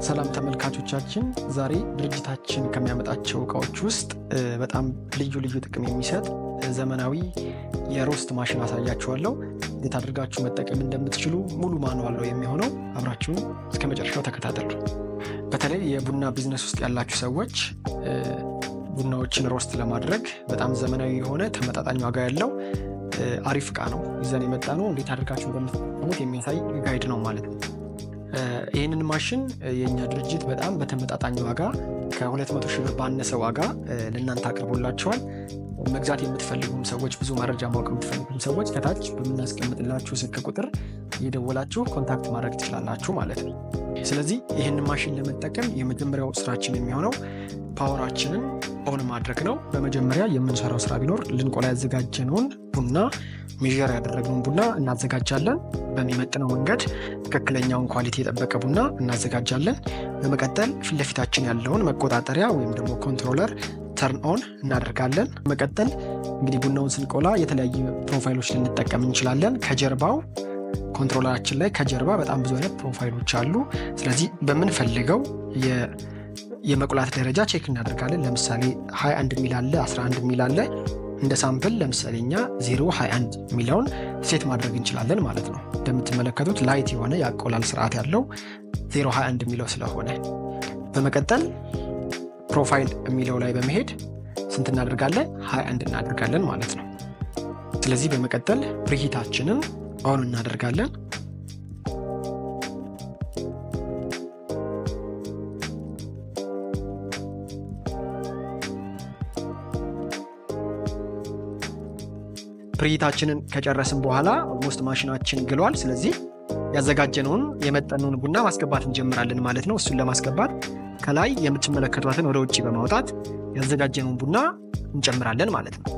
ሰላም ተመልካቾቻችን፣ ዛሬ ድርጅታችን ከሚያመጣቸው እቃዎች ውስጥ በጣም ልዩ ልዩ ጥቅም የሚሰጥ ዘመናዊ የ roast machine አሳያችኋለሁ። እንዴት አድርጋችሁ መጠቀም እንደምትችሉ ሙሉ manual ነው የሚሆነው። አብራችሁን እስከ መጨረሻው ተከታተሉ። በተለይ የቡና ቢዝነስ ውስጥ ያላችሁ ሰዎች ቡናዎችን roast ለማድረግ በጣም ዘመናዊ የሆነ ተመጣጣኝ ዋጋ ያለው አሪፍ እቃ ነው ይዘን የመጣነው። እንዴት አድርጋችሁ እንደምትጠቀሙት የሚያሳይ guide ነው ማለት ነው። ይህንን ማሽን የእኛ ድርጅት በጣም በተመጣጣኝ ዋጋ ከ200 ሺህ ብር ባነሰ ዋጋ ለእናንተ አቅርቦላችኋል። መግዛት የምትፈልጉም ሰዎች፣ ብዙ መረጃ ማወቅ የምትፈልጉም ሰዎች ከታች በምናስቀምጥላችሁ ስልክ ቁጥር እየደወላችሁ contact ማድረግ ትችላላችሁ ማለት ነው። ስለዚህ ይህንን ማሽን ለመጠቀም የመጀመሪያው ስራችን የሚሆነው power ኣችንን on ማድረግ ነው። በመጀመሪያ የምንሰራው ስራ ቢኖር ልንቆላ ያዘጋጀነውን ቡና፣ measure ያደረግነውን ቡና እናዘጋጃለን። በሚመጥነው መንገድ ትክክለኛውን quality የጠበቀ ቡና እናዘጋጃለን። በመቀጠል ፊት ለፊታችን ያለውን መቆጣጠሪያ ወይም ደግሞ controller turn on እናደርጋለን። በመቀጠል እንግዲህ ቡናውን ስንቆላ የተለያዩ profile ኦች ልንጠቀም እንችላለን። ከጀርባው controller ኣችን ላይ ከጀርባ በጣም ብዙ አይነት profile ኦች አሉ። ስለዚህ በምንፈልገው የመቁላት ደረጃ check እናደርጋለን። ለምሳሌ 21 የሚል አለ፣ 11 የሚል አለ። እንደ sample ለምሳሌ እኛ 0 21 የሚለውን set ማድረግ እንችላለን ማለት ነው። እንደምትመለከቱት light የሆነ የአቆላል ስርዓት ያለው 0 21 የሚለው ስለሆነ፣ በመቀጠል profile የሚለው ላይ በመሄድ ስንት እናደርጋለን? 21 እናደርጋለን ማለት ነው። ስለዚህ በመቀጠል preheat ኣችንን on እናደርጋለን። Preheat ኣችንን ከጨረስን በኋላ almost ማሽናችን ግሏል። ስለዚህ ያዘጋጀነውን የመጠነውን ቡና ማስገባት እንጀምራለን ማለት ነው። እሱን ለማስገባት ከላይ የምትመለከቷትን ወደ ውጭ በማውጣት ያዘጋጀነውን ቡና እንጨምራለን ማለት ነው።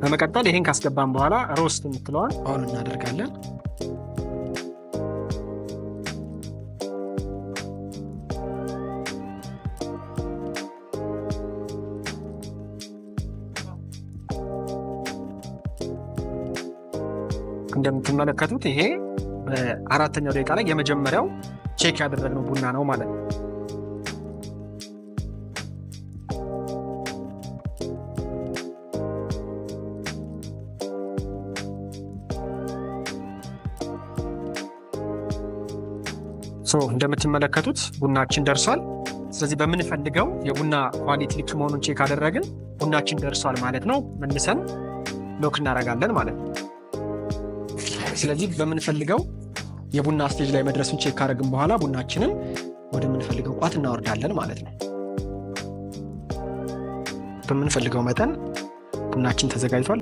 በመቀጠል ይህን ካስገባን በኋላ roast የምትለዋን on እናደርጋለን። እንደምትመለከቱት ይሄ በአራተኛው ደቂቃ ላይ የመጀመሪያው check ያደረግነው ቡና ነው ማለት ነው። So እንደምትመለከቱት ቡናችን ደርሷል። ስለዚህ በምንፈልገው የቡና quality ልክ መሆኑን check አደረግን፣ ቡናችን ደርሷል ማለት ነው። መልሰን lock እናደርጋለን ማለት ነው። ስለዚህ በምንፈልገው የቡና stage ላይ መድረሱን check ካደረግን በኋላ ቡናችንን ወደምንፈልገው ቋት እናወርዳለን ማለት ነው። በምንፈልገው መጠን ቡናችን ተዘጋጅቷል።